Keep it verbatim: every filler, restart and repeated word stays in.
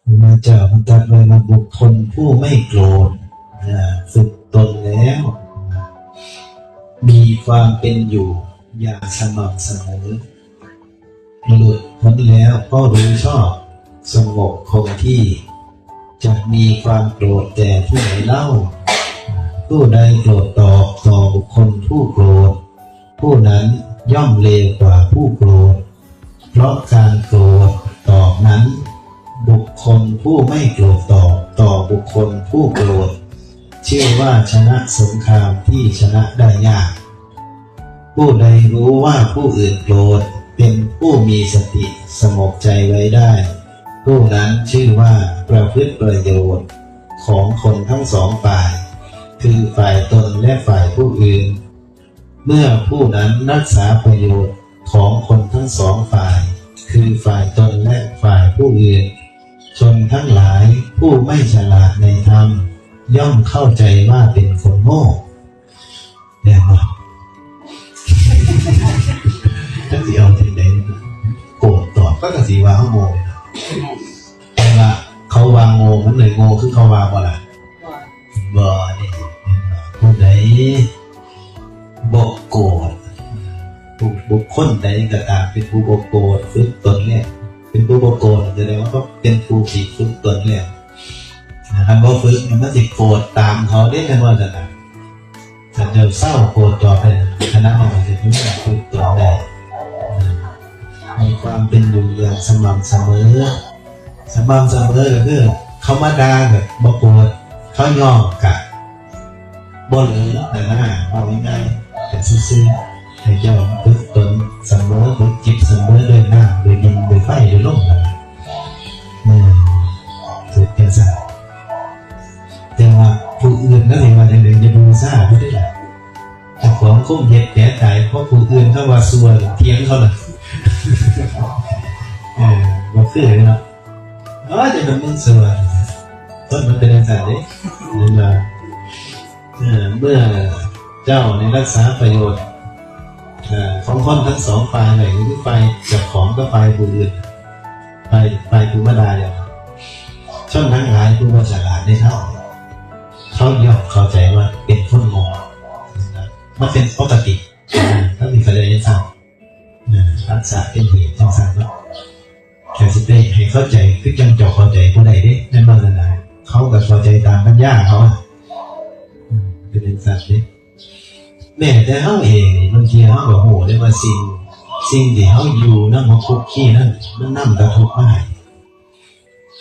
พระพุทธเจ้าท่านตรัสไว้ว่าบุคคลผู้ไม่โกรธ อ่า ฝึกตนแล้ว มีความเป็นอยู่อย่างสม่ำเสมอ หลุดพ้นแล้วก็รู้ชอบ สงบคงที่ จะมีความโกรธแต่ที่ไหนเล่า ผู้ใดโกรธตอบต่อบุคคลผู้โกรธ ผู้นั้นย่อมเลวกว่าผู้โกรธ เพราะการโกรธตอบนั้น บุคคลผู้ไม่โกรธตอบต่อบุคคลผู้โกรธ ชื่อว่าชนะสงครามที่ชนะได้ยาก ผู้ใดรู้ว่าผู้อื่นโกรธ เป็นผู้มีสติสงบใจไว้ได้ ผู้นั้นชื่อว่าประพฤติประโยชน์ของคนทั้งสองฝ่าย คือฝ่ายตนและฝ่ายผู้อื่น เมื่อผู้นั้นรักษาประโยชน์ของคนทั้งสองฝ่าย คือฝ่ายตนและฝ่ายผู้อื่น ชนทั้งหลายผู้ไม่ฉลาดในธรรม ย่อมเข้าใจว่าเป็นคนโง่ เนี่ยเนาะ จักสิเอาจังใด๋ โกรธตอบก็กะสิว่าเฮาโง่นะ แต่ว่าเขาว่าโง่ มันเลยโง่คือเขาว่าบ่ล่ะ บ่ นี่ ผู้ใดบ่โกรธ ผู้ บุคคลใดก็ตามเป็นผู้บ่โกรธ ฝึกตนเนี่ย เป็นผู้บ่โกรธ แสดงว่าก็เป็นผู้ที่ฝึกตนเนี่ย คันบ่ฝึกมันสิโกรธตามเขาเด้ แม่นว่าซั่นน่ะ ถ้าเจ้าเซาโกรธต่อไป คณะมันสิบ่มีผู้ตนได้ มีความเป็นอยู่อย่างสม่ำเสมอ สม่ำเสมอก็คือ เขามาด่าก็บ่โกรธ เขาย้องก็บ่เหลือ นั่นนะ เว้าง่ายๆ ก็ซื่อๆ ให้เจ้าฝึกตนเสมอ ฝึกจิตเสมอด้วยน้ำ ด้วยดิน ด้วยไฟ ด้วยลมนั่นล่ะ อืม ฝึกจังซั่น แต่ว่าผู้อื่นเขาสิว่าจังใด๋ อย่าไปซ่าเขาเด้อล่ะ เจ้าของคงเฮ็ดแผลตาย เพราะผู้อื่นเขาว่าซั่ว เถียงเขาล่ะ เออ บ่คือเนาะ เออ จะเป็นมึงซั่ว คนมันเป็นจังซั่นเด้ เห็นบ่ เออ เมื่อเจ้านี่รักษาประโยชน์ เอ่อ ของคนทั้งสองฝ่ายไว้ คือฝ่ายเจ้าของกับฝ่ายผู้อื่น ฝ่าย ฝ่ายผู้มาด่าเนี่ย ชนทั้งหลายผู้บ่ฉลาดในธรรม เขาย่อมเข้าใจว่าเป็นคนโง่ มันเป็นปกติ ถ้ามีใครได้ยินซ้ำ เออ ทักษะเป็นเหตุจังซั่นเนาะ แต่สิไปให้เข้าใจ คือจังเจ้าเข้าใจผู้ใดเด้ แม่นบ่ซั่นน่ะ เขาก็เข้าใจตามปัญญาเขาอะ อืม เป็นจังซั่นเด้ แม้แต่เฮาเองนี่ บางทีเฮาก็ฮู้ได้ว่าสิ่ง สิ่งที่เฮาอยู่นำ เฮาคุกคีนำ มันนำแต่ทุกข์มาให้